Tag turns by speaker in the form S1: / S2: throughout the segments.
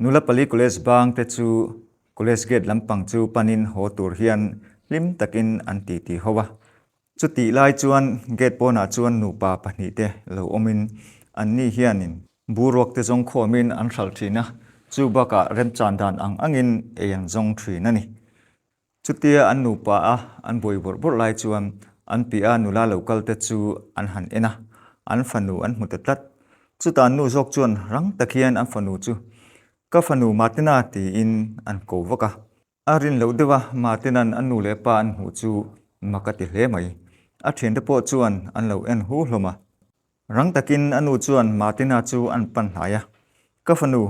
S1: Nula pali college bang te chu college gate lampang chu panin haw tur hian hlim takin an titi ho a. Chutih lai chuan gate pawnah chuan nupa pahnihte lo awmin anni hianin boruak te zawng khawmin an hralh thin a, chu bakah remchan dan ang angin ei an zawng thin a ni. Chutia an nupa a an buai bawrh bawrh lai chuan an piah a nula lo kal te chu an han en a, an fanu an hmu ta tlat. Chutah an nu zawk chuan rang tak hian an fanu chu, Ka fanu Martina tiin an ko vak a. A rin loh deuh a, Martina'n a nu leh pa an hmuh chu mak a ti hle mai. A thiante pawh chuan an lo en hu hlawm a. Rang takin a nu chuan Martina chu an pan hnai a, Ka fanu,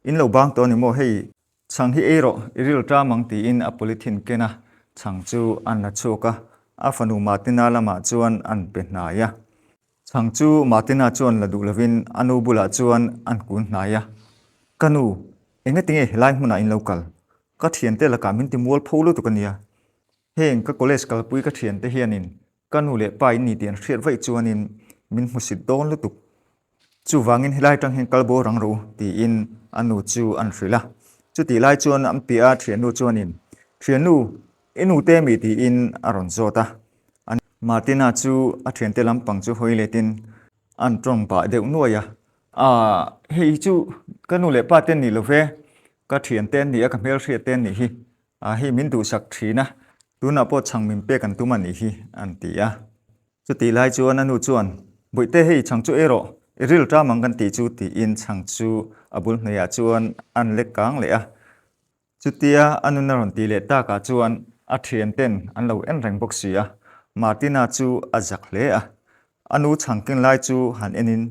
S1: in lo bang tawh a ni maw hei? Chhang hi ei rawh, i ril ṭam ang tiin a polythene ken a, chhang chu an la chhuak a, a fanu Martina lamah chuan an pe hnai a. Chhang chu Martina chuan la duh lovin a nu bulah chuan an kun hnai a, Ka nu, engati nge helai hmunah in lo kal? Ka thiante lakah min ti mual pho lutuk a nia. Heng ka college kalpui ka thiante hianin Ka nu leh pa in ni tih an hriat vaih chuanin min hmusit dawn lutuk. Chuvangin helai atang hian kal bo rang rawh u tiin a nu chu an hrilh a. Chutih lai chuan an piah a thiannu chuanin, Thiannu, i nu te mi tiin a rawn zawt a. Martina chu a thiante lampang chu hawi letin an tawng pah deuh nuai a. Aah, hei chu ka nu leh pa te an nih lo ve, ka thiante an ni a, ka hmelhriat te an nih hi. A hei min duhsak thin a, tunah pawh chhang min pek an tum a nih hi, an ti a. Chutih lai chuan a nu chuan, Bawihte hei chhang chu ei rawh, i ril ṭam ang kan tih chu tiin chhang chu a bul hnuaiah chuan an lek kang leh a. Chutia a nun a rawn tih leh takah chuan a thianten an lo en reng bawk si a, Martina chu a zak hle a. A nu chhang ken lai chu han enin,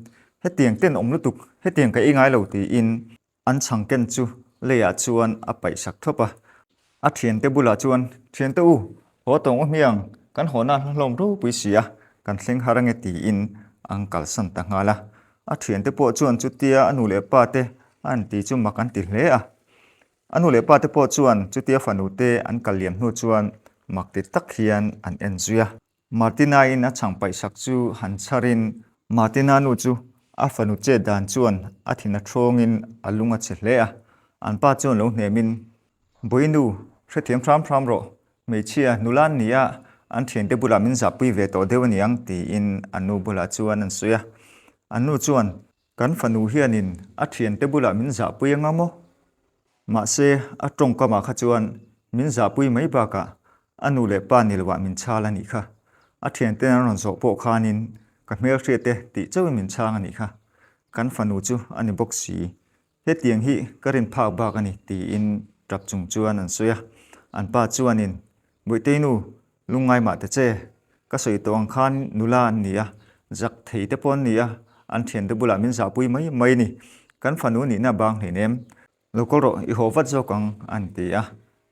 S1: Hetiang ten awm lutuk, hetiang ka ei ngai lo tiin An chhang ken chu leiah chuan a paih sak thawp a. A thiante bulah chuan, Thiante u, haw tawng u hmiang, kan hawhna hla hlawm ropui si a, kan thleng har ange tiin an kalsan ta nghal a. A thiante pawh chuan chutia a nu leh pa te an ti chu mak an ti hle a. A nu leh pa te pawh chuan chutia fanu te an kal liam hnu chuan mak ti tak hian an en zui a. Martina-in a chhang paihsak chu han chharin Martina nu chu a fanu chet dan chuan a thin a thawngin a lung a chhe hle a, an pa chuan lo hnemin, Bawinu, hrethiam hram hram rawh, hmeichhia nula an ni a, an thiante bulah min zahpui ve tawh deuh a niang tiin an nu bulah chuan an sawi a. An nu chuan, Kan fanu hianin a thiante bulah min zahpui anga maw? Mahse, a tawngkamah kha chuan min zahpui mai bakah a nu leh pa ni loah min chhal a nih kha. A thianten an rawn zawh pawh khanin ka hmelhriat e tih chauhin min chhang a nih kha. Kan fanu chu a ni bawk si. Hetiang hi ka rin phak bak a ni tiin tap chung chuan an sawi a. An pa chuanin, Bawihtei nu, lungngai mah ta che. Ka sawi tawh ang khan nula an ni a, zak thei te pawh an ni a, an thiante bulah min zahpui mai mai a ni. Kan fanu nihna bang hleinem. Lo kawl rawh, i haw vat zawk ang, an ti a.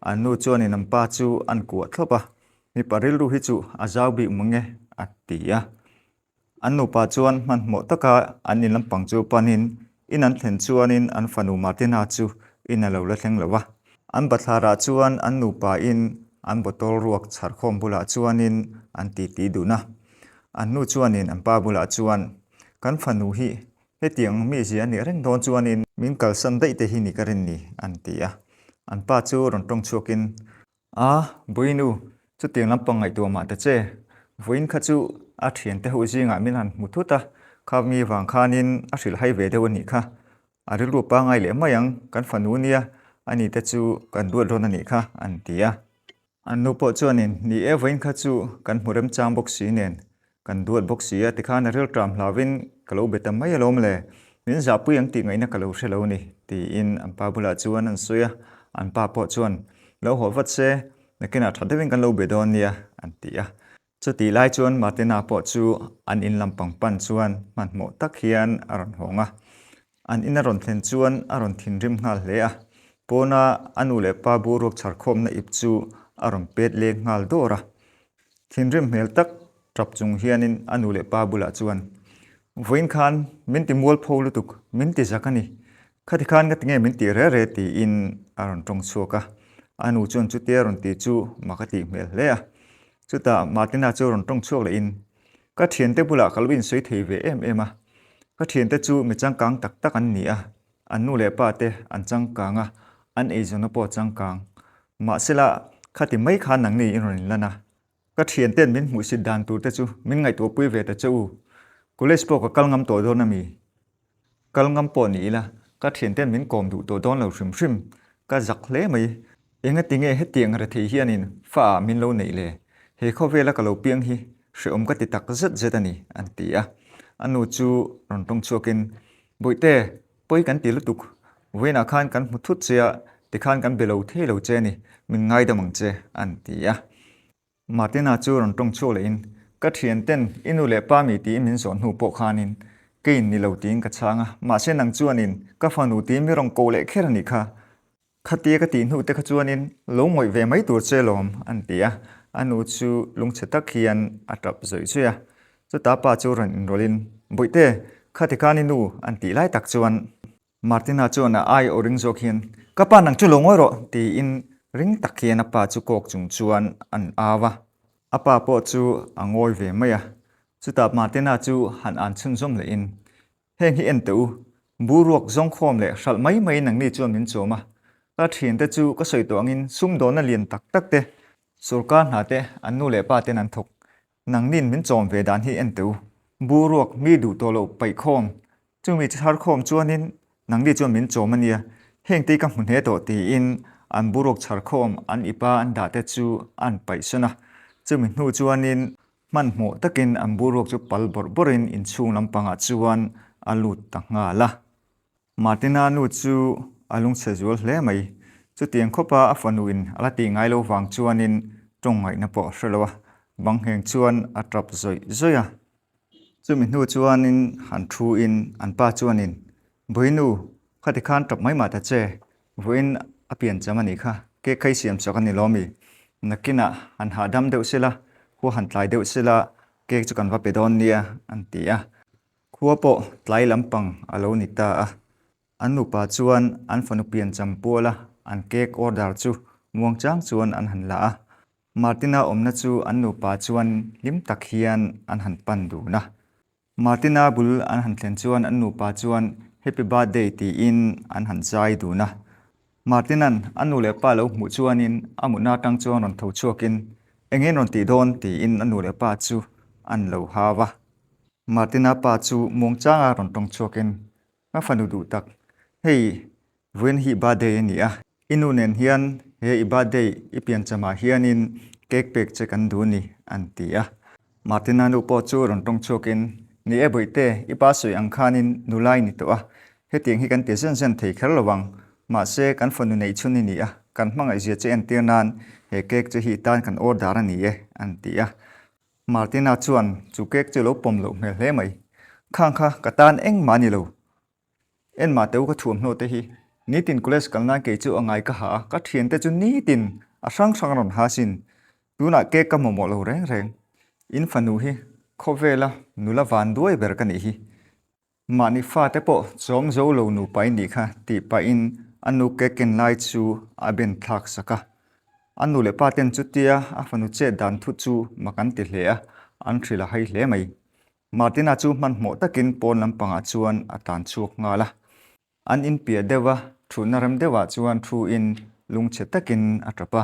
S1: An nu chuanin an pa chu an kuah thlawp a, Mipa rilru hi chu a zau bik mang e, a ti a. An nupa chuan hmanhmawh taka an in lampang chu panin in an thlen chuanin an fanu Martina chu in a lo la thleng lo a. An bathlarah chuan an nupain an bottle ruak chharkhawm bulah chuanin an titi dun a. An nu chuanin an pa bulah chuan, Kan fanu hi Hetiang mizia a nih reng dawn chuanin min kalsan daih te hi ni ka rin ni, an ti a. An pa chu rawn tawng chhuakin, A, Buinu, chutiang lampang ngaihtuah mah ta che. Vawiin kha chu a thiante ho zingah min han hmu thut a, kha mi vang khanin a hrilh hai ve deuh a nih kha. A rilru pangai leh mai ang, kan fanu nia, ani te chu kan duat rawn a nih kha, an ti a. An nu pawh chuanin, Ni e, vawiin kha chu kan hmu remchang bawk si nen, kan duat bawk si a, tikhan a rilṭam hlauvin ka lo be ta mai alawm le, min zahpui ang tih ngaihna ka lo hre lo ni, tiin an pa bulah chuan an sawi a. An pa pawh chuan, Lo haw vat se, nakinah ṭha deuhin kan lo be dawn nia, an ti a. Chutih lai chuan Martina pawh chu an in lampang pan chuan hmanhmawh tak hian a rawn hawng a. An in a rawn thlen chuan a rawn thinrim nghal hle a, pawna a nu leh pa boruak chhar khawmna ip chu a rawn pet leng nghal dawr a. Thinrim hmel tak tap chung hianin a nu leh pa bulah chuan, Vawiin khan min ti mualpho lutuk, min ti zak a ni. Khati khan ka ti nge min tih re re tiin a rawn tawng chhuak a. A nu chuan chutia rawn ti chu mak a tih hmel hle a. Chutah Martina chu rawn tawng chhuak lehin, Ka thiante bulah ka lo insawi thei ve em em a, ka thiante chu mi changkang tak tak an ni a. An nu leh pa te an changkang a, an eizawnna pawh a changkang. Mahsela, khati mai khan nangni in rawn inlan a. Ka thianten min hmuhsit dan tur te chu min ngaihtuahpui ve ta che u. College pawh ka kal ngam tawh dawn a mi? Kal ngam pawh ni ila, ka thianten min kawm duh tawh dawn lo hrim hrim. Ka zak hle mai. Engati nge hetiang rethei hianin fa ah min lo neih le? He khawvela ka lo piang hi hrehawm ka ti tak zet zet a ni, an ti a. A nu chu rawn tawng chhuakin, Bawihte, pawi kan ti lutuk. Vawiinah khan kan hmu thut che a, tikhan kan be lo thei lo che a ni, min ngaidam ang che, an ti a. Martina chu rawn tawng chhuak lehin, Ka thianten i nu leh pa mi tiin min zawh hnu pawh khanin keiin ni lo tiin ka chhang a, mahse nang chuanin ka fanu tiin mi rawn koh leh kher a nih kha. Khatia ka tih hnu te kha chuanin lo ngawih ve mai tur che lawm, an ti a. A nu chu lungchhe tak hian a tap zawih zawih a. Chuta pa chu rawn inrawlhin, Bawihte, khati khan i nu, an tih lai tak chuan Martina chuan a ai aw ring zawk hian, Ka pa nang chu lo ngawi rawh! tiin ring tak hian a pa chu kawk chung chuan an au a. A pa pawh chu a ngawi ve mai a. Chutah Martina chu han an chhunzawm lehin, Heng hi en teh u, buruak zawngkhawm leh hralh mai mai nangni chuan min chawm a. Ka thiante chu ka sawi tawh angin sumdawnna lian tak tak te, sorkar hna te, an nu leh pa ten an thawk. Nangnin min chawm ve dan hi en teh u. Buruak mi duh tawh loh paihkhawm, chumi chharkhawm chuanin nangni chuan min chawm a nia, heng te hi ka hmu hne tawh tiin an buruak chharkhawm an ipa an dah te chu an paihsawn a. Chumi hnu chuanin hmanhmawh takin an buruak chu pal bawrh bawrhin inchhung lampangah chuan a lut ta nghal a. Martina nu chu a lungchhe zual hle mai. Chutiang khawpa a fanuin a la tih ngai lo vang chuanin tawng ngaihna pawh a hre lo a, bang ngheng chuan a tap zawih zawih a. Chumi hnu chuanin han thuin an pa chuanin, Buinu, khati khan tap mai mah ta che, vawiin a piancham a nih kha, cake kha i siam chak a ni lawmi? Nakinah han hahdam deuh sela, khua han tlai deuh sela, cake chu kan va pe dawn nia, an ti a. Khua pawh tlai lampang a lo ni ta a, an nupa chuan an fanu piancham puala an cake order chu muangchang chuan an han la a. Martina awmna chu an nupa chuan hlim tak hian an han pan dun a. Martina bul an han thlen chuan an nupa chuan Happy Birthday tiin an han zai dun a. Martina'n a nu leh pa lo hmuh chuanin a mutna atang chuan rawn tho chhuakin eng in rawn tih dawn tiin a nu leh pa chu an lo hau a. Martina pa chu muangchanga rawn tawng chhuakin, Ka fanu duh tak, hei vawiin hi birthday a ni a, i nu nen hian he i birthday i pianchamah hianin cake pek che kan duh ni, an ti a. Martina nu pawh chu rawn tawng chhuakin, Ni e bawihte, i pa sawi ang khanin nula i ni tawh a, hetiang hi kan ti zen zen thei kher lo ang. Mahse, kan fanu neih chhun i ni a, kan hmangaihzia che entir nan he cake che hi i tan kan order a ni e, an ti a. Martina chuan chu cake chu lo pawm loh hmel hle mai. Khang kha ka tan engmah a ni lo. Enmah teu ka thuamhnaw te hi nitin college kal nan kei chu a ngai ka ha a, ka thiante chu nitin a hrang hrang a rawn ha sin. Tunah cake ka mamawh lo reng reng. In fanu hi khawvela nula van duai ber ka nih hi. Mahni fate pawh chawm zo lo nupa i nih kha tih pahin a nu cake ken lai chu a ben thlak sak a. A nu leh pa ten chutia a fanu chet dan thu chu mak an ti hle a, an hrilh a hai hle mai. Martina chu hmanhmawh takin pawn lampangah chuan a tlan chhuak nghal a. An inpiah deuh a, thutna rem deuhah chuan thuin lungchhe takin a tap a.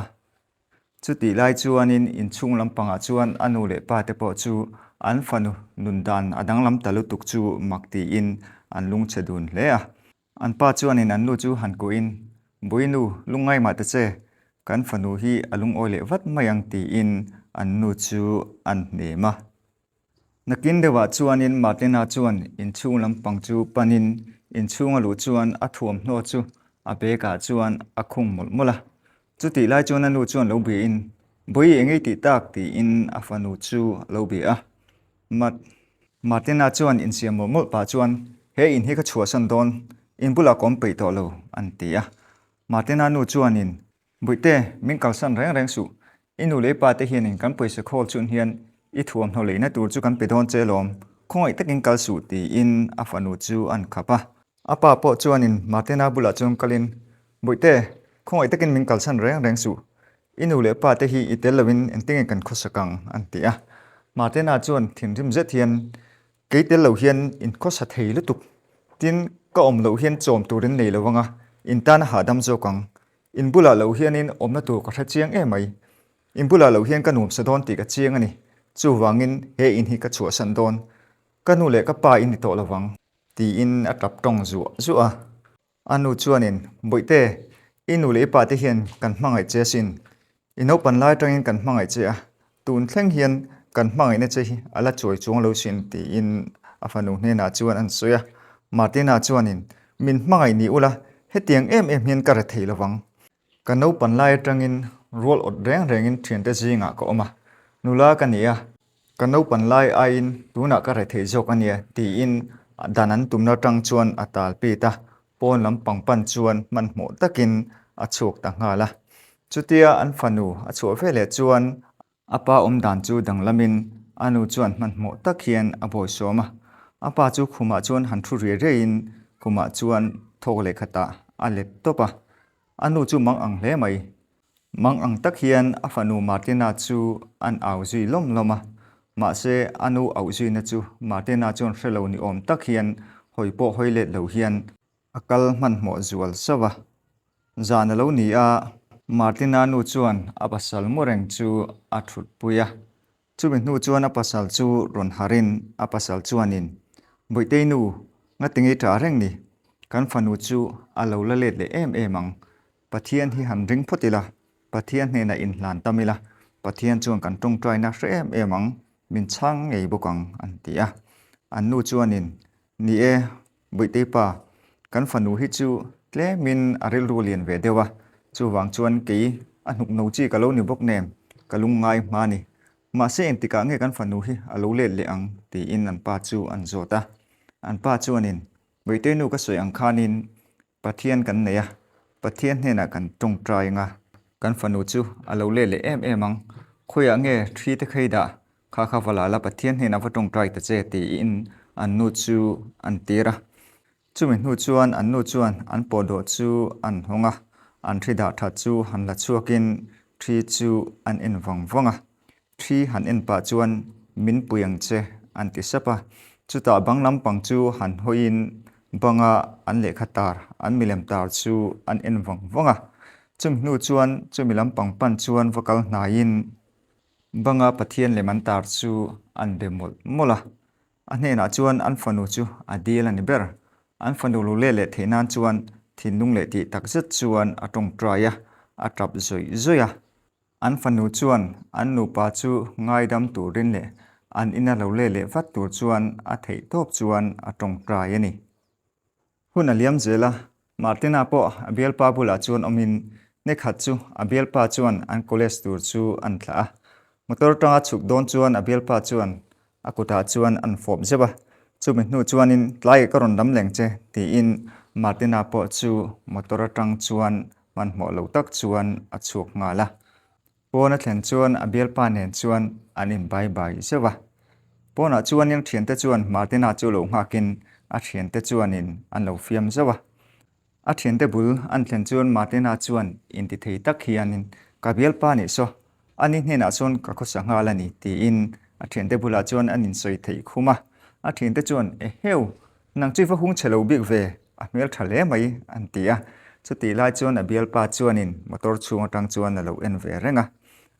S1: Chutih lai chuanin inchhung lampangah chuan a nu leh pa te pawh chu an fanu nun dan a danglam ta lutuk chu mak tiin an lungchhe dun hle a. An pa chuanin an nu chu han kuhin, Buinu, lungngai mah ta che, kan fanu hi a lungawi leh vat mai ang tiin an nu chu an hnem a. Nakin deuhah chuanin Martina chuan inchhung lampang chu panin inchhung a luh chuan a thuamhnaw chu a bag ah chuan a khung mawlh mawlh a. Chutih lai chuan a nu chuan lo biain, Bawi eng ei tih tak? tiin a fanu chu a lo bia a. Mat. Martina chuan insiam mawlh mawlh pah chuan, He in hi ka chhuahsan dawn, in bulah ka awm peih tawh lo, an ti a. Martina nu chuanin, Bawihte, min kalsan reng reng suh. I nu leh i pa te hianin kan pawisa khawl chhun hian i thuamhnaw leina tur chu kan pe dawn che lawm, khawngaih takin kal suh tiin a fanu chu an khap a. A pa pawh chuanin Martina bulah chuan kalin, Bawihte, khawngaih takin min kalsan reng reng suh. I nu leh pa te hi i tel loin engtinge kan khawsak ang? an ti a. Martina chuan thinrim zet hian, Kei tel lo hian in khawsa thei lutuk. Tin, Ka awm loh hian chawm tur in nei lo anga, in tan a hahdam zawk ang. In bulah loh hianin awmna tur ka hre chiang em mai. In bulah loh hian ka nuamsa dawn tih ka chiang a ni. Chuvangin he in hi ka chhuahsan dawn. Ka nu leh ka pa in ni tawh lovang. Tiin a tap tawng zuah zuah a. A nu chuanin, Bawihte, i nu leh i pate hian kan hmangaih che asin. I naupan lai atangin kan hmangaih che a, tun thleng hian kan hmangaihna che hi a la chuai chuang lo sin, tiin a fanu hnenah chuan an sawi a. Martina chuanin, Min hmangaih ni ula, hetiang em em hian ka re thei lovang. Ka naupan lai atangin rual awt reng rengin thiante zingah ka awm a, nula ka ni a, ka naupan lai aiin tunah ka rethei zawk a nia tiin dan an tumna atang chuan a tal pit a, pawn lam pang pan chuan hmanhmawh takin a chhuak ta nghal a. Chutia an fanu a chhuah veleh chuan A pa awm dan chu danglamin a nu chuan hmanhmawh tak hian a bawisawm a. A pa chu khumah chuan han thu riai riaiin khumah chuan thawk leh khatah a let tawp a. A nu chu mang ang hle mai. Mang ang tak hian a fanu Martina chu an au zui lawm lawm a. Mahse a nu auh zuina chu Martina chuan hre lo ni awm tak hian hawi pawh hawi let lo hian a kal hmanhmawh zual sauh a. Zan a lo ni a, Martina nu chuan a pasal mu reng chu a thutpui a. Chumi hnu chuan a pasal chu rawn harin a pasal chuanin, Bawihtei nu, ngatinge i ṭah reng ni? Kan fanu chu a lo la let leh em em ang. Pathian hi han ring phawt ila, Pathian hnenah inhlan tam ila, Pathian chuan kan ṭawngṭaina hre em em ang, min chhang ngei bawk ang, an ti a. An nu chuanin, Ni e, Bawihtei pa, kan fanu hi chu tlemin a rilru lian ve deuh a, chuvang chuan kei a hnuk no chi ka lo ni bawk nen ka lungngai hma ni. Mahse engtikah nge kan fanu hi a lo let leh ang tiin an pa chu an zawt a. An pa chuanin, Bawihtei nu ka sawi ang khanin Pathian kan nei a, Pathian hnenah kan tawngtai ang a, kan fanu chu a lo let leh em em ang, khawiah nge thi te khei dah, kha kha va la la Pathian hnenah va tawngtai ta che tiin an nu chu an tir a. Chumi hnu chuan an nu chuan an pawhdawh chu an hawng a, an thi dah that chu han la chhuakin thi chu an en vang vang a. Thi han en pah chuan min pui ang che an ti sap a, chutah bang lampang chu han hawiin banga an lehkha tar, an milem tar chu an en vang vang a. Chumi hnu chuan chumi lampang pan chuan va kal hnaiin banga Pathian lem an tar chu an be mawlh mawlh a. A hnenah chuan an fanu chu a dil a ni ber. An fanu lu leh leh theih nan chuan thinlung leh tih takzet chuan a tawngtai a, a tap zawih zawih a. An fanu chuan an nupa chu ngaidam turin leh an ina lo leh leh vat tur chuan a theih tawp chuan a tawngtai a ni. Hun a liam zel a, Martina pawh a bialpa bulah chuan awmin nikhat chu a bialpa chuan an college tur chu an thlah a. Motor tanga chhuk dawn chuan a bialpa chuan a kutah chuan an fawp zeuh a, chumi hnu chuanin tlai ka rawn lam leng che tiin Martina pawh chu motor atang chuan hmanhmawh lo tak chuan a chhuak nghal a. Pawn a thlen chuan a bialpa nen chuan an in bai bai zeuh a. Pawnah chuanin thiante chuan Martina chu lo nghakin a thiante chuanin an lo fiam zeuh a. A thiante bul an thlen chuan Martina chuan intithei tak hianin, Ka bialpa nih saw, ani hnenah chuan ka khawsa nghal a ni, tiin a thiante bulah chuan an insawi theih khum a. A thiante chuan, Eheu, nang chu i va hung chhe lo bik ve, a hmel tha hle mai, an ti a. Chutih lai chuan a bialpa chuanin motor chhung atang chuan a lo en ve reng a.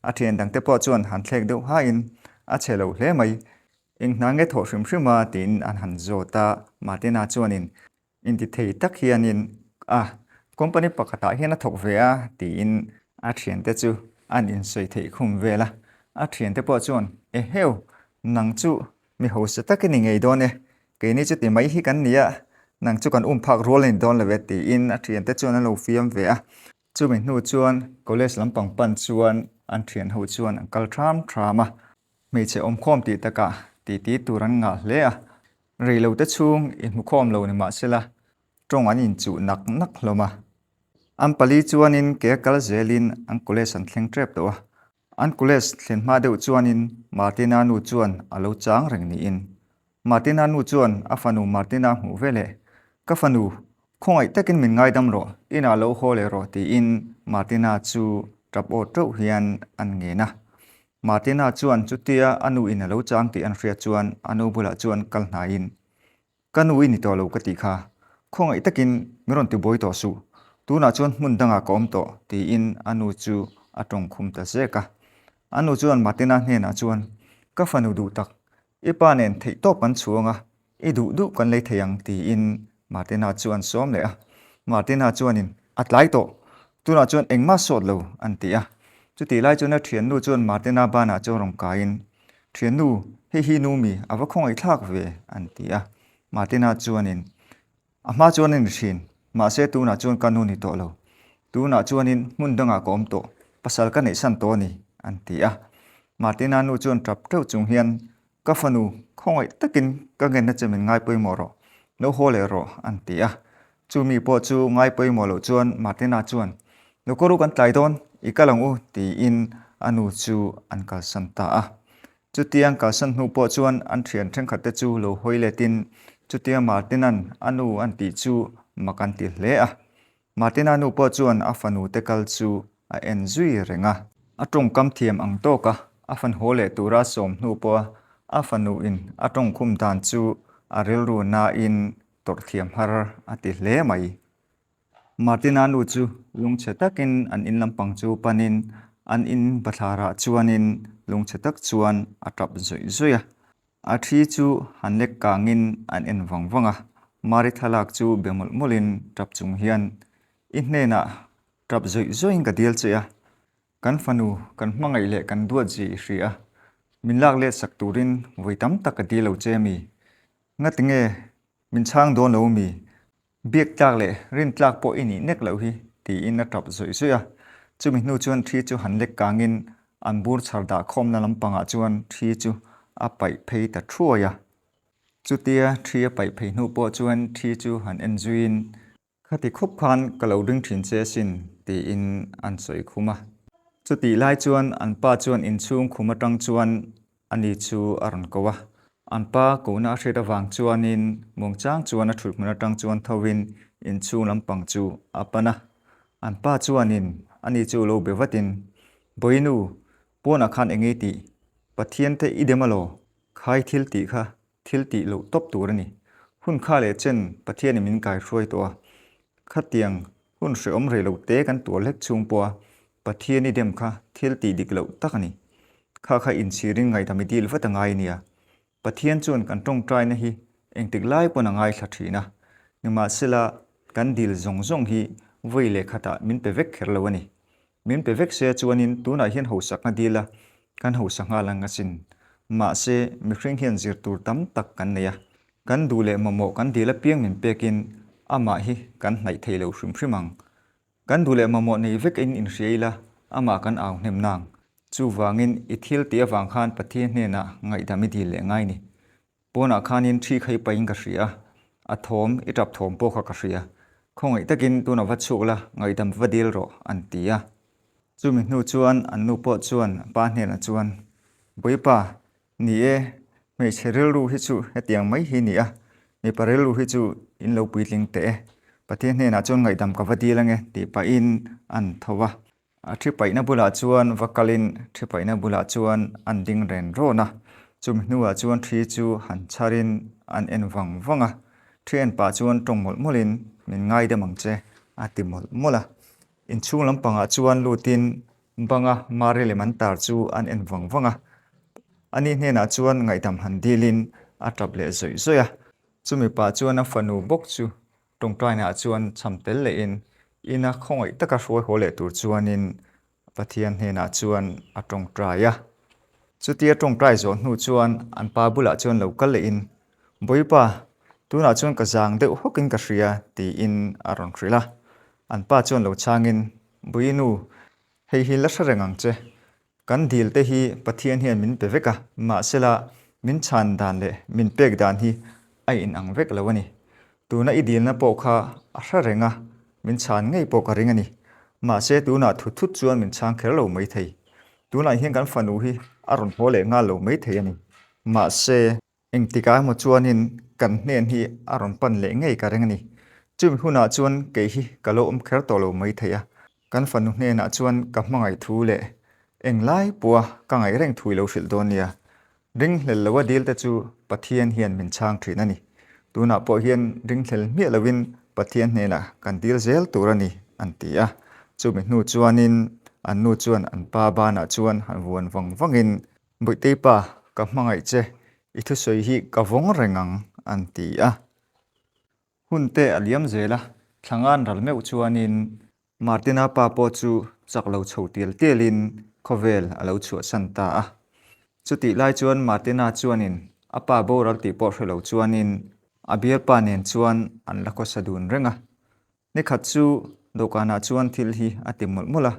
S1: A thian dangte pawh chuan han thlek deuh hain, A chhe lo hle mai, eng hna nge thawh hrim hrim a, tiin an han zawt a. Martina chuanin, Intithei tak hianin a company pakhatah hian a thawk ve a tiin a thiante chu an insawi theih khum vel a. A thiante pawh chuan, Eheu, nang chu mi hausa tak i ni ngei dawn e, keini chu ti mai hi kan ni a, nang chu kan um phak rual a ni dawn lo e tiin a thiante chuan an lo fiam ve a. Chumi hnu chuan college lampang pan chuan an thian ho chuan an kal ṭham ṭham a. Hmeichhe awmkhawm tih takah titi tur an ngah hle a, Reilote chhung i hmukhawm lo ni mahsela tawng an inchuh nak nak hlawm a. An pali chuanin ke a kal zelin an college an thleng tep tawh a. An college thlen hma deuh chuanin Martina nu chuan a lo chang reng niin. Martina nu chuan a fanu Martina hmuh veleh, Ka fanu, khawngaih takin min ngaidam rawh, inah lo haw leh rawh tiin Martina chu tap aw teuh hian an ngen a. Martina chuan chutia a nu in a lo chang tih an hriat chuan a nu bulah chuan kal hnaiin, Ka nu i ni tawh lo ka tih kha. Khawngaih takin min rawn tibuai tawh suh, tunah chuan hmun dangah ka awm tawh, tiin a nu chu a tawng khum ta zek a. A nu chuan Martina hnenah chuan, Ka fanu duh tak, i pa nen theihtawp kan chhuang a, i duh duh kan lei thei ang, tiin Martina chu an sawm leh a. Martina chuanin, A tlai tawh, tunah chuan engmah sawt lo, an ti a. Chutih lai chuan a thiannu chuan Martina banah chuan rawn kaiin, Thiannu, hei hi nu mi, a va khawngaihthlak ve, an ti a. Martina chuanin, A hma chuan a ni thin, mahse tunah chuan ka nu ni tawh lo. Tunah chuanin hmun dangah ka awm tawh, pasal ka neihsan tawh a ni, an ti a. Martina nu chuan tap teuh chung hian, Ka fanu, khawngaih takin ka ngenna che min ngai pawimawh rawh, lo haw leh rawh, an ti a. Chu mi pawh chu ngai pawimawh loh chuan Martina chuan, Lo kawr u kan tlai dawn, i kal ang u, tiin a nu chu an kalsan ta a. Chutiang kalsan hnu pawh chuan an thian thenkhatte chu lo hawi letin chutia Martina'n a nu an tih chu mak an ti hle a. Martina nu pawh chuan a fanu te kal chu a en zui reng a. A tawngkam thiam ang tawka a fan haw leh tura sawm hnu pawha a fanu in a tawngkhum dan chu a rilru nain tawrh thiam har a ti hle mai. Martina nu chu lungchhe takin an in lampang chu panin an in bathlarah chuanin lungchhe tak chuan a tap zawih zawih a. A thi chu han lek kangin an en vang vang a, Mari thlalak chu be mawlh mawlhin tap chung hian, I hnenah tap zawih zawihin ka dil che a, kan fanu kan hmangaih leh kan duat zia i hria a, min lak let sak turin vawi tam tak ka dil lo che a mi? Ngatinge min chhang dawn lo mi? Biak tlak leh rin tlak pawh i nih nek loh hi, tiin a tap zawih zawih a. Chumi hnu chuan thi chu han lek kangin an bur chhar dah khawmna lampangah chuan thi chu a paih phei ta thuai a. Chutia thi a paih phei hnu pawh chuan thi chu han en zuiin, Khati khup khan ka lo ring thin che asin, tiin an sawi khum a. Chutih lai chuan an pa chuan inchhung khum atang chuan Ani chu a rawn ko a, an pa kohna a hriat avang chuanin muangchang chuan a thut hmun atang chuan thovin inchhung lampang chu a pan a. An pa chuanin ani chu lo be vatin, Bawinu, pawnah khan eng ei tih? Pathian te i dem alaw? Khai thil tih kha thil tih loh tawp tur a ni. Hun kha leh chen Pathianin min kaihruai tawh a, khatiang hun hrehawm rei lo te kan tuar hlek chhung pawha Pathian i dem kha thil tih dik loh tak a ni. Kha kha inchhirin ngaihdam i dil vat a ngai nia. Pathian chuan kan tawngtaina hi engtik lai pawn a ngaithla thin a. Nimahsela, kan dil zawng zawng hi vawi leh khatah min pe vek kher lo a ni. Min pe vek se chuanin tunah hian hausakna dil a, kan hausa nghal ang asin. Mahse, mihring hian zir tur tam tak kan nei a. Kan duh leh mamawh kan dil apiang min pekin amah hi kan hnaih thei lo hrim hrim ang. Kan duh leh mamawh nei vek in inhria ila, amah kan au hnem nang. Chuvangin i thil tih avang khan Pathian hnenah ngaihdam i dil leh ngai ni. Pawnah khanin thi kha i pahin ka hria a, a thawm, i tap thawm pawh kha ka hria. Khawngaih takin tunah va chhuak la, ngaihdam va dil rawh, an ti a. Chumi hnu chuan an nu pawh chuan a pa hnenah chuan, Bawipa, Ni e, hmeichhe rilru hi chu hetiang mai hi ni a, mipa rilru hi chu in lo puitling teh e. Pathian hnenah chuan ngaihdam ka va dil ange tih pahin an tho va. A thi paihna bulah chuan va kalin thi paihna bulah chuan an ding ren rawn a, chumi hnuah chuan thi chu han chharin an en vang vang a. Thi en pah chuan tawng mawlh mawlhin min ngaidam ang che a ti mawlh mawlh a. Inchhung lampangah chuan lutin Banga Mari lem an tar chu an en vang vang a, ani hnenah chuan ngaihdam han dilin a tap leh zawih zawih a. Chumi pah chuan a fanu bawk chu tawngtainaah chuan cham tel lehin ina khawngaih taka hruai haw leh tur chuanin Pathian hnenah chuan a tawngtai a. Chutia tawngtai zawh hnu chuan an pa bulah chuan lo kal lehin, Bawipa, tunah chuan ka zang deuh hawkin ka hria, tiin a rawn hrilh a. An pa chuan lo chhangin, Buinu, hei hi la hre reng ang che. Kan dil te hi Pathian hian min pe vek a, mahsela min chhan dan leh min pek dan hi a inang vek lo a ni. Tuna i dilna pawh kha a hre reng a, min chhan ngei pawh ka ring a ni. Mahse tunah thut thut chuan min chhang kher lo maithei. Tunah hian kan fanu hi a rawn haw leh nghal lo maithei a ni. Mahse. Engtikah emaw chuanin kan hnen hi a rawn pan leh ngei ka ring a ni. Chumi hunah chuan kei hi ka lo awm kher tawh lo mai thei a. Kan fanu hnenah chuan ka hmangaih thu leh englai pawha ka ngaih reng thu i lo hrilh dawn nia. Ringhlel loa dil te chu Pathian hian min chhang thin a ni. Tunah pawh hian ringhlel hmiah lovin Pathian hnenah kan dil zel tur a ni, an ti a. Chumi hnu chuanin an nu chuan an pa banah chuan han vuan vang vangin, Bawihte pa, ka hmangaih che, i thusawi hi ka vawng reng ang, an ti a. Hun te a liam zel a, thlangan ral meuh chuanin Martina pa pawh chu chak lo chho tial tialin khawvel a lo chhuahsan ta a. Chutih lai chuan Martina chuanin a pa boral tih pawh hre lo chuanin a bialpa nen chuan an la khawsa dun reng a. Nikhat chu dawhkanah chuan thil hi a ti mawlh mawlh a.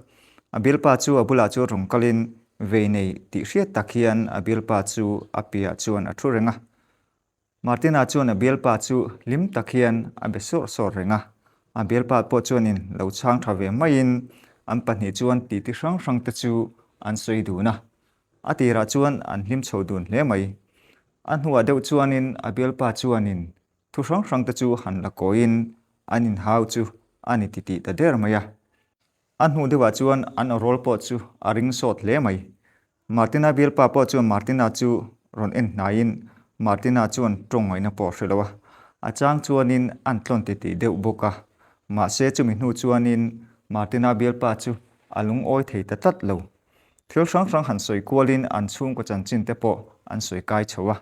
S1: A bialpa chu a bulah chuan rawn kalin vei nei tih hriat tak hian a bialpa chu a piahah chuan a thu reng a. Martina chuan a bialpa chu hlim tak hian a be sawr sawr reng a, a bialpa pawh chuanin lo chhang tha ve maiin an pahnih chuan titi hrang hrang te chu an sawi dun a. A tirah chuan an hlim chho dun hle mai. A hnuah deuh chuanin a bialpa chuanin thu hrang hrang te chu han la kawiin an inhau chu a ni titih ta der mai a. A hnu deuhah chuan an awrawl pawh chu a ring sawt hle mai. Martina bialpa pawh chuan Martina chu rawn en hnaiin Martina chuan tawng ngaihna pawh a hre lo a, a chang chuanin an tlawn titih deuh bawk a. Mahse chumi hnu chuanin Martina bialpa chu a lungawi thei ta tlat lo. Thil hrang hrang han sawi kualin an chhungkaw chanchin te pawh an sawi kai chho a.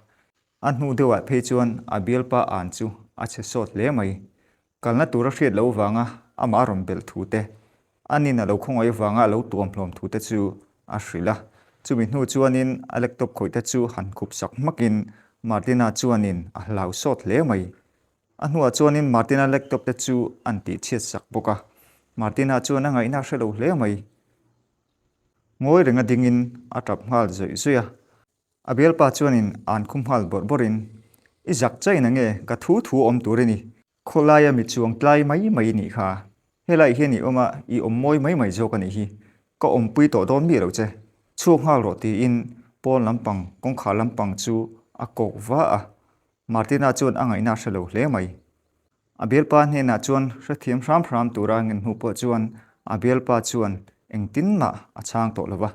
S1: A hnu deuhah phei chuan a bialpa an chu a chhe sawt hle mai. Kalna tur a hriat loh vanga amah a rawn belh thu te, a nin a lo khawngaih vanga a lo tuam hlawm thu te chu a hrilh a. Chumi hnu chuanin a laptop khawih te chu han khup sak hmakin Martina chuanin a hlau sawt hle mai. A hnuah chuanin Martina laptop te chu an tihchhiat sak bawk a. Martina chuan a ngaihna a hre lo hle mai. Ngawi renga dingin a tap nghal zawih zawih a. A bialpa chuanin an khum nghal bawrh bawrhin, I zak chain ange, ka thu thu awm tur i ni. Khawlaia mi chuang tlai mai mai i nih kha. Helaiah hian i awm a, i awm mawi mai mai zawk a nih hi. Ka awmpui tawh dawn miah lo che. Chhuak nghal rawh tiin pawn lampang, kawngkhar lampang chu a kawk va a. Martina chuan a ngaihna a hre lo hle mai. A bialpa hnenah chuan hrethiam hram hram tura ngen hnu pawh chuan a bialpa chuan engtin mah a chhang tawh lo va.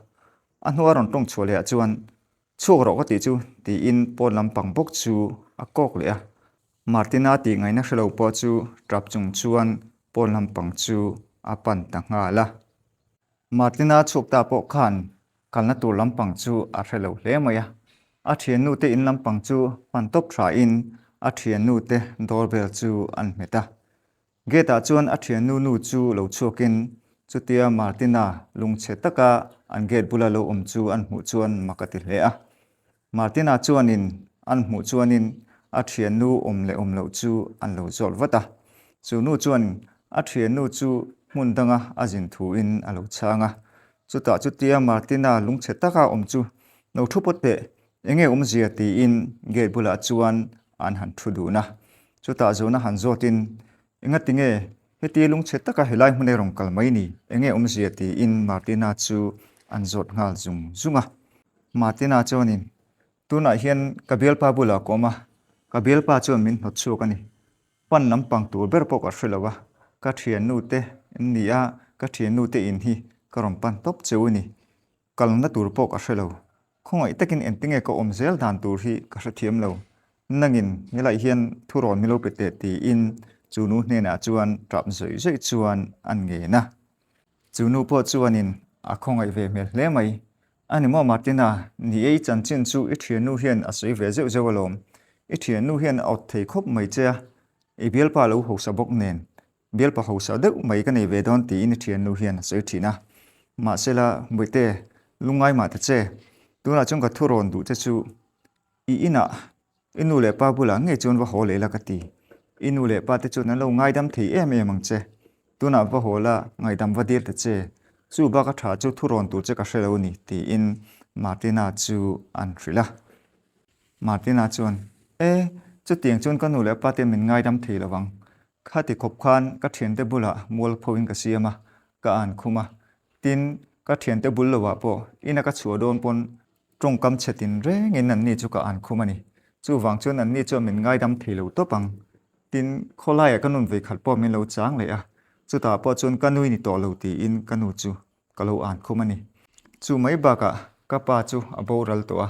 S1: A hnua rawn tawng chhuah lehah chuan, Chhuak rawh ka tih chu, tiin pawn lampang bawk chu a kawk leh a. Martina tih ngaihna hre lo pawh chu tap chung chuan pawn lampang chu a pan ta nghal a. Martina chhuak ta pawh khan kalna tur lampang chu a hre lo hle mai a. A thiannu te in lampang chu pan tawp thain a thiannu te doorbell chu an hmet a. Gate ah chuan a thiannu nu chu lo chhuakin chutia Martina lungchhe taka an gate bula lo awm chu an hmuh chuan mak a ti hle a. Martina chuanin an hmuh chuanin a thiannu awm leh awm loh chu an lo zawt vat a. Chu nu chuan a thiannu chu hmun danga a zin thuin a lo chhang a. Chutah chutia Martina lungchhe taka awm chu lo thu pawt teh Enge awmzia tiin gate bulah chuan an han thu dun a. Chutah zawhna han zawtin, Engati nge heti lungchhe taka helai hmun erawng kal mai ni? Enge awmzia tiin Martina chu an zawt nghal zung zung a. Martina chuanin, Tunah hian ka bialpa bulah ka awm a, ka bialpa chuan min hnawt chhuak a ni. Pan lampang tur ber pawh ka hre lo a, ka thiannu te in ni a, ka thiannu te in hi ka rawn pan tawp cheu a ni. Kalna tur pawh ka hre lo. Khawngaih takin engtinge ka awm zel dan tur hi ka hrethiam lo. Nangin helaiah hian thu rawn min lo pe teh tiin chu nu hnenah chuan tap zawih zawih chuan an ngen a. Chu nu pawh chuanin a khawngaih ve hmel hle mai. A ni maw Martina, ni e i chanchin chu i thiannu hian a sawi ve zeuh zeuh alawm. I thiannu hian a awt thei khawp mai che a, i bialpa lo hausa bawk nen. Bialpa hausa deuh mai ka nei ve dawn tiin i thiannu hian a sawi thin a. Mahsela, Bawihte, lungngai mah ta che. Tunah chuan ka thu rawn duh che chu i inah i nu leh pa bulah ngei chuan va haw leh la ka ti. I nu leh pa te chuan an lo ngaidam thei em em ang che. Tunah va haw la, ngaihdam va dil ta che. Chu bak a tha chu thu rawn tur che ka hre lo ni tiin Martina chu an hrilh a. Martina chuan, E, chutiang chuan ka nu leh pa te min ngaidam thei lo vang. Khati khawp khan ka thiante bulah mualpho in ka siam a, ka an khum a. Tin, ka thiante bul lovah pawh ina ka chhuah dawn pawn tawngkam chhe tin rengin anni chu ka an khum a ni. Chuvang chuan anni chuan min ngaidam thei lo tawp ang. Tin, khawlaiah ka nun vei khat pawh min lo chang leh a, chutah pawh chuan ka nui ni tawh lo tiin ka nu chu ka lo an khum a ni. Chu mai bakah ka pa chu a boral tawh a,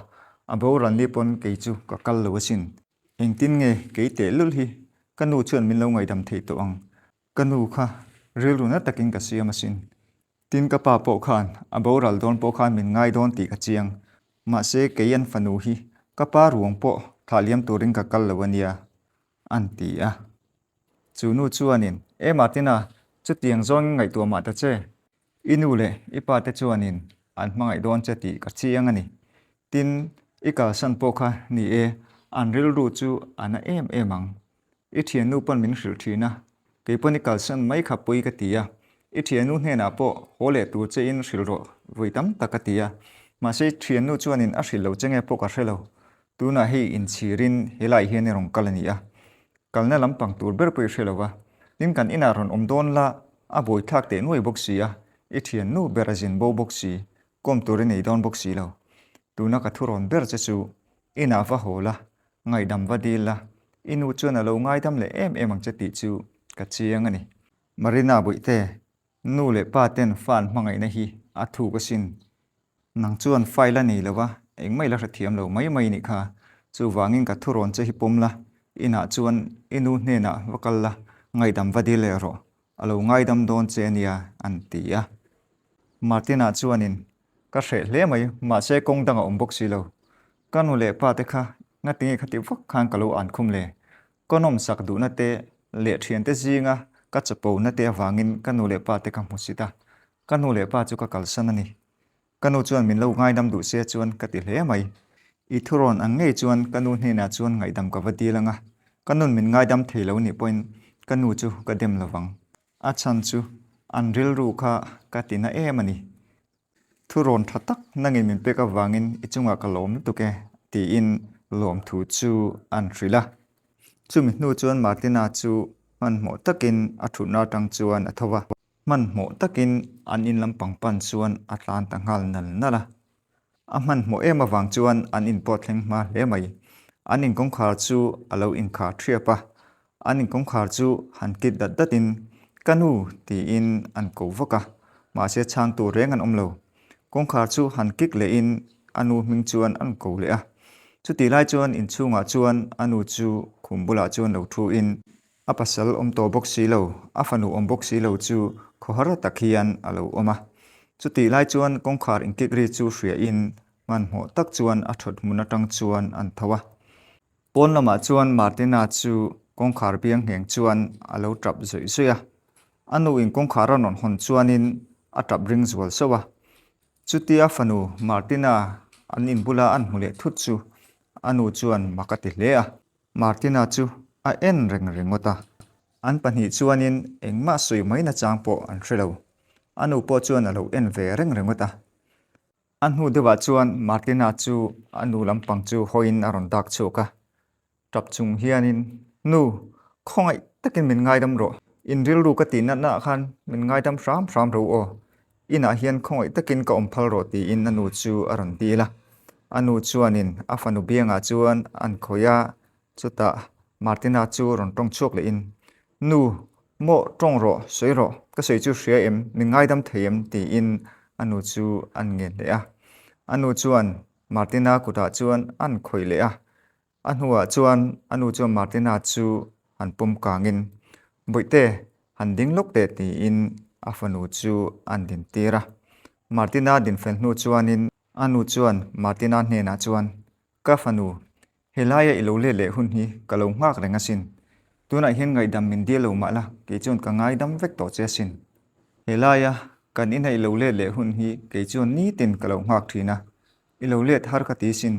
S1: a boral ni pawn kei chu ka kal lo asin. Engtin nge kei tehlul hi ka nu chuan min lo ngaihdam thei tawh ang? Ka nu kha rilru na takin ka siam asin. Tin ka pa pawh khan a boral dawn pawh khan min ngai dawn tih ka chiang. Mahse kei an fanu hi ka pa ruang pawh thlah liam turin ka kal lo ania, an ti a. Chu nu chuanin, E Martina, chutiang zawngin ngaihtuah mah ta che. I nu leh i pa te chuanin an hmangaih dawn che tih ka chiang a ni. Tin, i kalsan pawh kha ni e, an rilru chu a na em em ang. I thiannu pawn min hrilh thin a, kei pawn i kalsan mai kha pawi ka ti a, i thiannu hnenah pawh haw leh tur che in hrilh rawh vawi tam tak ka ti a, mahse i thiannu chuanin a hrilh lo che nge pawh ka hre lo, tunah hei inchhirin helaiah hian i rawn kal a ni a, kalna lampang tur ber pawh i hre lo va, tin kan inah rawn awm dawn la a buaithlak teh nuai bawk si a, i thiannu ber a zin bo bawk si, kawm tur i nei dawn bawk si lo, tuna ka thurawn ber che chu inah va haw la, Ngaihdam va dil la, i nu chuan a lo ngaidam leh em em ang che tih chu ka chiang a ni. Marina Bawihte, nu leh pa ten fa an hmangaihna hi a thuk asin. Nang chuan file a nei lo va, engmah i la hrethiam lo mai mai nih kha. Chuvangin ka thurawn che hi pawm la, inah chuan i nu hnenah va kal la, ngaihdam va dil leh rawh. A lo ngaidam dawn che ania, an ti a. Martina chuanin, Ka hreh hle mai, mahse kawng dang a awm bawk si lo. Ka nu leh pa te kha ngatinge khati vak khan ka lo an khum le? Ka nawmsak duhna te leh thiante zinga ka chapona te avangin ka nu leh pa te ka hmu sit a, ka nu leh pa chu ka kalsan a ni. Ka nu chuan min lo ngaidam duh se chuan ka ti hle mai. I thurawn ang ngei chuan ka nu hnenah chuan ngaihdam ka va dil ang a, ka nun min ngaidam thei lo nih pawhin ka nu chu ka dem lovang. A chhan chu an rilru kha ka ti na em a ni. Thurawn tha tak nangin min pek avangin i chungah ka lawm lutuk e, tiin lawmthu chu an hrilh a. Chumi hnu chuan Martina chu hmanhmawh takin a thutna atang chuan a tho va. Hmanhmawh takin an in lampang pan chuan a tlan ta nghal nal nal a. A hmanhmawh em avang chuan an in pawh thleng hma hle mai. An in kawngkhar chu a lo inkhar thiap a. An in kawngkhar chu han kit dat datin, Ka nu! tiin an ko vak a. Mahse chhangtu reng an awm lo. Kawngkhar chu han kik lehin a nu hming chuan an ko leh a. Chutih lai chuan inchhungah chuan a nu chu khum bulah chuan lo thuin, A pasal awm tawh bawk si lo, a fanu awm bawk si lo chu khawhar tak hian a lo awm a. Chutih lai chuan kawngkhar inkik ri chu hriain hmanhmawh tak chuan a thawt hmun atang chuan an tho a. Pawn lamah chuan Martina chu kawngkhar biang ngheng chuan a lo tap zawih zawih a. A nu in kawngkhar a rawn hawn chuanin a tap ring zual sauh a. Chutia fanu Martina an inbula an hmu leh thut chu a nu chuan mak a ti hle a. Martina chu a en reng ringawt a, an pahnih chuanin engmah sawi mai nachang pawh an hre lo. A nu pawh chuan a lo en ve reng ringawt a. A hnu deuhah chuan Martina chu a nu lampang chu hawiin a rawn dak chhuak a, tap chung hianin, Nu, khawngaih takin min ngaidam rawh. In rilru ka tih natnaah khan min ngaidam hram hram ro aw. Inah hian khawngaih takin ka awm phal rawh tiin a nu chu a rawn dil a. A nu chuanin a fanu biangah chuan an khawih a, chutah Martina chu rawn tawng chhuak lehin, Nu, mawh tawng rawh, sawi rawh, ka sawi chu hria em, min ngaidam thei em? tiin a nu chu an ngen leh a. A nu chuan Martina kutah chuan an khawih leh a, A hnuah chuan a nu chuan Martina chu han pawm kangin, Bawihte, han ding lawk teh tiin a fanu chu an din tir a. Martina din fel hnu chuanin a nu chuan Martina hnenah chuan, Ka fanu, helaia i lo let leh hun hi ka lo nghak reng asin. Tunah hian ngaihdam min dil lo mah la, kei chuan ka ngaidam vek tawh che asin. Helaia kan ina i lo let leh hun hi kei chuan nitin ka lo nghak thin a, i lo let har ka ti sin.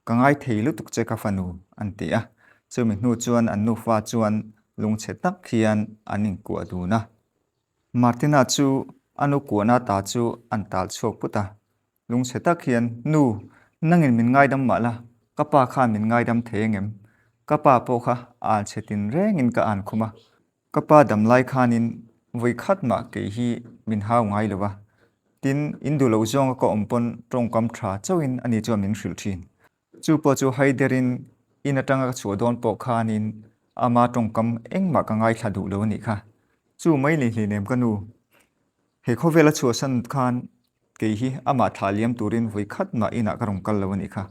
S1: Ka ngai thei lutuk che ka fanu, an ti a. Chumi hnu chuan an nufa chuan lungchhe tak hian an inkuah dun a. Martina chu a nu kuahna ta chu an tal chhuak put a. Lungchhe tak hian, Nu, nangin min ngaidam mah la, ka pa khan min ngaidam thei angem? Ka pa pawh kha an chhe tin rengin ka an khum a. Ka pa dam lai khanin vawi khat mah kei hi min hau ngai lo va, tin, in duh loh zawnga ka awm pawn tawngkam tha chauhin ani chuan min hrilh thin. Chu pawh chu haiderin in atanga ka chhuah dawn pawh khanin ama tawngkam engmah ka ngaithla duh lo a nih kha. Chu mai ni hlinem ka nu. He khawvela chhuahsan khan kei hi amah thlah liam turin vawi khat mah inah ka rawn kal lo a nih kha.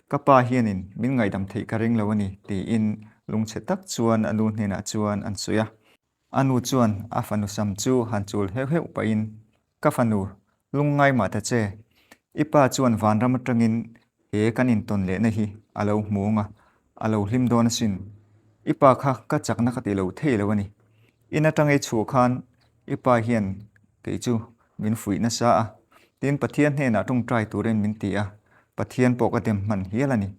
S1: Ka pa hianin min ngaihdam theih ka ring lo a ni, tiin lungchhe tak chuan a nu hnenah chuan an sawi a. A nu chuan a fanu sam chu han chul heuh heuh pahin, Ka fanu, lungngai mah ta che. I pa chuan vanram atangin he kan intawn lehna hi a lo hmuang a, a lo hlim dawn asin. I pa kha ka chakna ka ti lo thei lo a ni. In atang ei chhuah khan i pa hian kei chu min fuih nasa a, tin Pathian hnenah tawngtai turin min ti a, Pathian pawh ka dem hman hial a ni.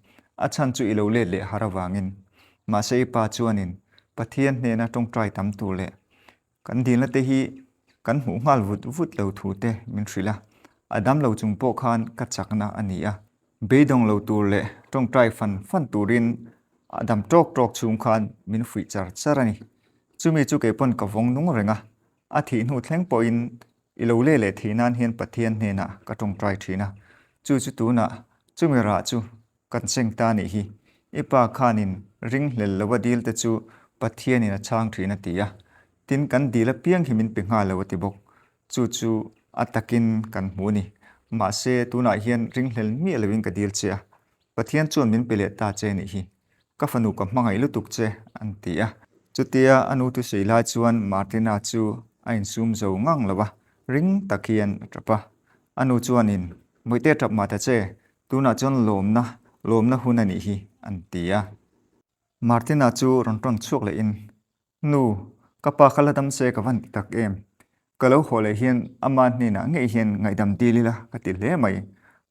S1: A chhan chu i lo let leh har avangin. Mahse i pa chuanin Pathian hnena tawngtai tam tur leh kan dilna te hi kan hmuh nghal vut vut lo thu te min hrilh a, a dam lo chung pawh khan ka chakna a ni a. Beidawng lo tur leh tawngtai fan fan turin a dam tawk tawk chhung khan min fuih char char a ni. Chumi chu kei pawn ka vawng nung reng a, a thih hnu thleng pawhin i lo leh leh thih nan hian Pathian hnenah ka tawngtai thin a, chu chu tunah chumi rah chu kan seng ta nih hi. I pa khanin ringhlel lova dil te chu Pathianin a chhang thin a ti a, tin kan dil apiang hi min pe nghal lo a ti bawk. Chu chu a takin kan hmu a ni. Mahse, tunah hian ringhlel miah loin ka dil che a, Pathian chuan min pe leh ta che nih hi. Ka fanu ka hmangaih lutuk che, an ti a. Chutia a nu thusawi lai chuan Martina chu a insum zo ngang lo a, ring tak hian a tap a. A nu chuanin, Mawihte tap mah ta che, tunah chuan lawmna, lawmna hun a nih hi, an ti a. Martina chu rawn tawn chhuak lehin, Nu, ka pa kha la dam se ka van ti tak em? Ka lo haw leh hian ama hnenah ngei hian ngaihdam dil ila ka ti hle mai.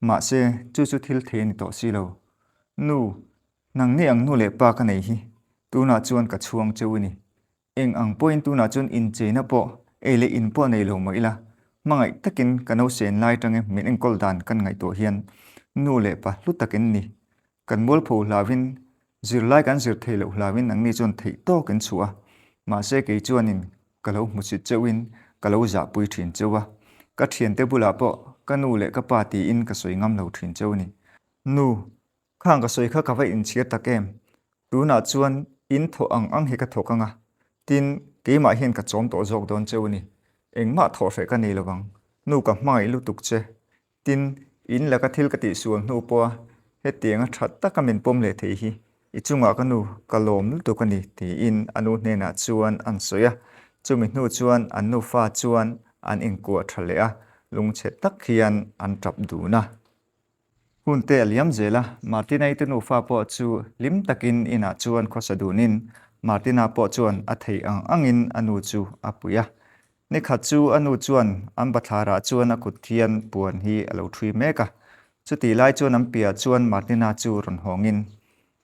S1: Mahse, chu chu thil thei a ni tawh si lo. Nu, nangni ang nu leh pa ka nei hi tunah chuan ka chhuang cheu i ni. Eng ang pawhin tunah chuan incheina pawh, ei leh in pawh nei lo mah ila, hmangaih takin ka nausen lai tange min enkawl dan kan ngaihtuah hian nu leh pa hlu takin ni. Kan mualpho hlauhin, zirlai kan zir thei loh hlauhin nangni chuan theih tawk in chhuah a, mahse kei chuanin ka lo hmusit cheuhin ka lo zahpui thin cheu a, ka thiante bulah pawh ka nu leh ka pa tiin ka sawi ngam lo thin cheu a ni. Nu, khang ka sawi kha ka va inchhir tak em? Tunah chuan in thawh ang ang hi ka thawk ang a, tin keimah hian ka chawm tawh zawk dawn cheu a ni. Engmah thawh hreh ka nei lovang, nu ka hmangaih lutuk che, Tin, in laka thil ka tihsual hnu pawha hetianga tha taka min pawm leh thei hi i chungah ka nu ka lawm lutuk a ni, tiin a nu hnenah chuan an sawi a. Chumi hnu chuan an nufa chuan an inkuah tha leh a, lungchhe tak hian an tap dun a. Hun te a liam zel a, Martina-i te nufa pawh chu hlim takin inah chuan khawsa dunin Martina pawh chuan a theih ang angin a nu chu a pui a. Ni khat chu a nu chuan an bathlarah chuan a kut hian puan hi a lo ṭhui mek a. Chutih lai chuan an piah chuan Martina chu rawn hawngin,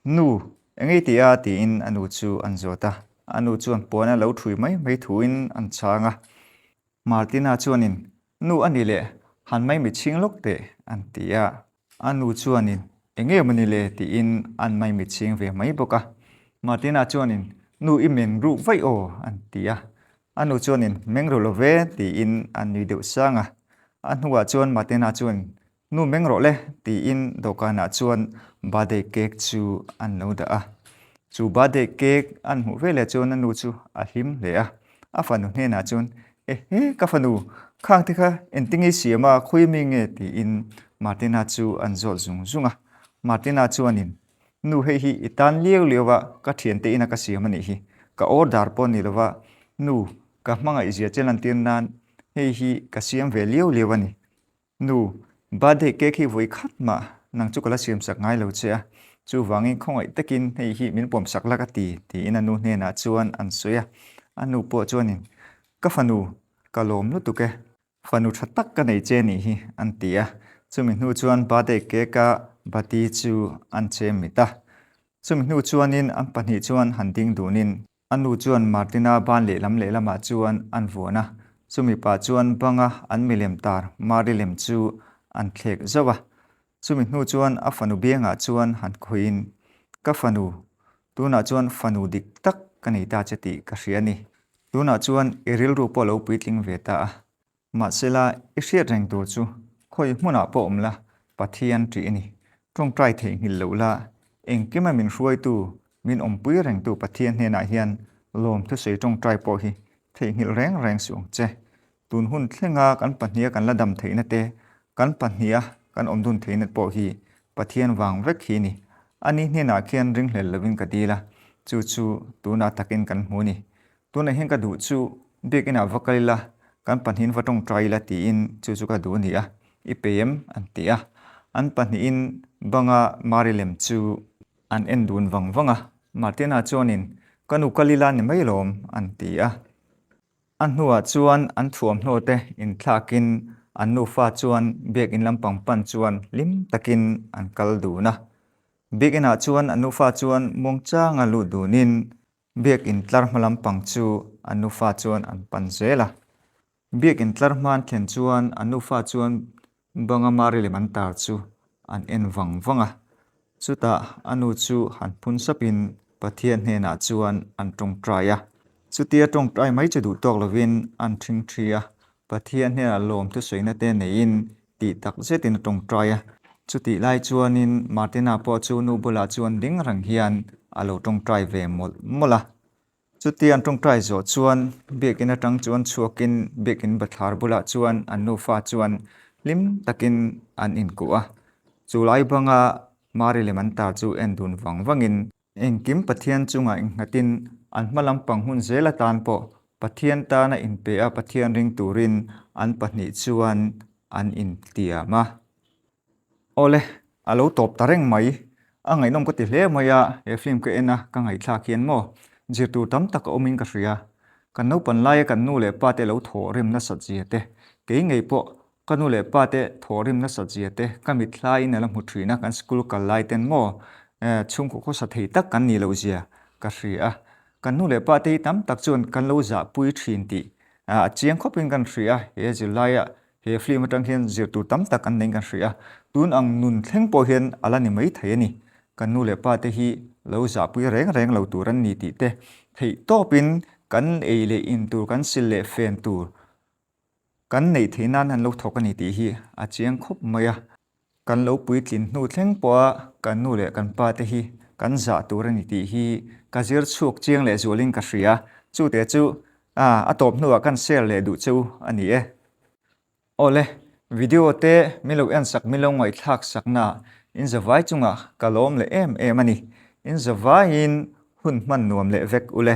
S1: Nu, eng ei tih a? tiin a nu chu an zawt a. A nu chuan puan a lo ṭhui mai mai thuin an chhang a. Martina chuanin, Nu a ni leh, han mai mi chhing lawk teh, an ti a. A nu chuanin, Eng nge maw ni le? tiin an mai mit chhing ve mai bawk a. Martina chuanin, Nu i meng ruh vaih aw, an ti a. A nu chuanin, Meng ru lo ve, tiin a nui deuh sang a. A hnuah chuan Martina chuan, Nu meng rawh le, tiin dawhkanah chuan birthday cake chu an lo dah a. Chu birthday cake an hmuh veleh chuan a nu chu a hlim hle a. A fanu hnenah chuan, Ehe, ka fanu, khang te kha engtin nge i siam a, khawi mi nge? tiin Martina chu an zawt zung zung a. Martina chuanin, Nu, hei hi i tan liau liau a, ka thiante ina ka siam a nih hi. Ka order pawh ni lova, nu, ka hmangaihzia che lantir nan hei hi ka siam ve liau liau a ni. Nu, birthday cake hi vawi khat mah nang chu ka la siam sak ngai lo che a, chuvangin khawngaih takin hei hi min pawm sak la ka ti, tiin a nu hnenah chuan an sawi a. A nu pawh chuanin, Ka fanu, ka lawm lutuk e, fanu tha tak ka nei che nih hi, an ti a. Chumi hnu chuan birthday cake a bati chu an chem mit a. Chumi hnu chuanin an pahnih chuan han ding dunin, A nu chuan Martina ban lehlam lehlamah chuan an vuan a, chumi pah chuan banga an milem tar Mari lem chu an thlek zauh a. Chumi hnu chuan a fanu biangah chuan han khawihin, Ka fanu, tunah chuan fanu dik tak ka nei ta che tih ka hria a ni. Tunah chuan i rilru pawh lo puitling ve ta a. Mahsela, i hriat reng tur chu khawi hmunah pawh awm la, Pathian ṭih a ni. Ṭawngṭai theihnghilh loh la, engkima min hruaitu, min awmpui rengtu Pathian hnenah hian lawm thusawi ṭawngṭai pawh hi theihnghilh reng reng suh ang che. Tun hun thlenga kan pahniha kan la dam theihna te, kan pahniha kan awm dun theihna pawh hi Pathian vang vek hi ni. Ani hnenah khian ringhlel lovin ka dil a, chu chu tunah takin kan hmu ni. Tunah hian ka duh chu biakinah va kal ila, kan pahnihin va tawngtai ila tiin chu chu ka duh a ni a, i pe em? an ti a. An pahnihin banga Mari lem chu an en dun vang vang a. Martina chuanin, Ka nu kal ila ni mai lawm, an ti a. A hnuah chuan an thuamhnaw te inthlakin an nufa chuan biakin lampang pan chuan hlim takin an kal dun a. Biakinah chuan an nufa chuan muangchanga lut dunin biakin tlar hma lampang chu an nufa chuan an pan zel a. Biakin tlar hma an thlen chuan an nufa chuan Banga Mari lem an tar chu an en vang vang a, chutah a nu chu han phun sapin Pathian hnenah chuan an tawngtai a. Chutia tawngtai mai chu duh tawk lovin an thingthi a, Pathian hnenah lawm thusawiina te neiin tih tak zetin a tawngtai a. Chutih lai chuanin Martina pawh chu nu bulah chuan ding reng hian a lo tawngtai ve mawlh mawlh a. Chuti an tawngtai zawh chuan biakin atang chuan chhuakin biakin bathlar bulah chuan an nufa chuan hlim takin an inkuh a. Chu lai banga Mari lem an tar chu en dun vang vangin engkim Pathian chungah innghatin an hma lampang hun zel atan pawh Pathian tana inpe a Pathian ring turin an pahnih chuan an intiam a. Awle, a lo tawp ta reng mai. A ngaihnawm ka ti hle mai a, he film ka en a, ka ngaihthlak hian maw zir tur tam tak a awmin ka hria. Kan naupan laia kan nu leh pa te lo thawh rim nasat zia te, kei ngei pawh ka nu leh pa te thawh rim nasat zia te ka mithlaiin a la hmu thin a, kan school kal lai ten maw chhungkaw khawsa thei tak kan nih loh zia ka hria a. Kan nu leh pa te hi tam tak chuan kan lo zahpui thin tih a chiang khawpin kan hria a, he zirlaia He film atang hian zir tur tam tak an neiin kan hria a, tun ang nun thleng pawh hian a la ni mai thei a ni. Kan nu leh pa te hi lo zahpui reng reng lo tur an ni tih te, theih tawpin kan ei leh in tur, kan sil leh fen tur kan neih theih nan an lo thawk a ni tih hi a chiang khawp mai a. Kan lo puitlin hnu thleng pawha kan nu leh kan pa te hi kan zah tur a ni tih hi ka zir chhuak chiang leh zualin ka hria. Chute chu a tawp hnuah kan share leh duh cheu a ni e. Awle, video te min lo en sak min lo ngaihthlak sakna in zavai chungah ka lawm leh em em a ni. In zavaiin hun hman nuam leh vek ule.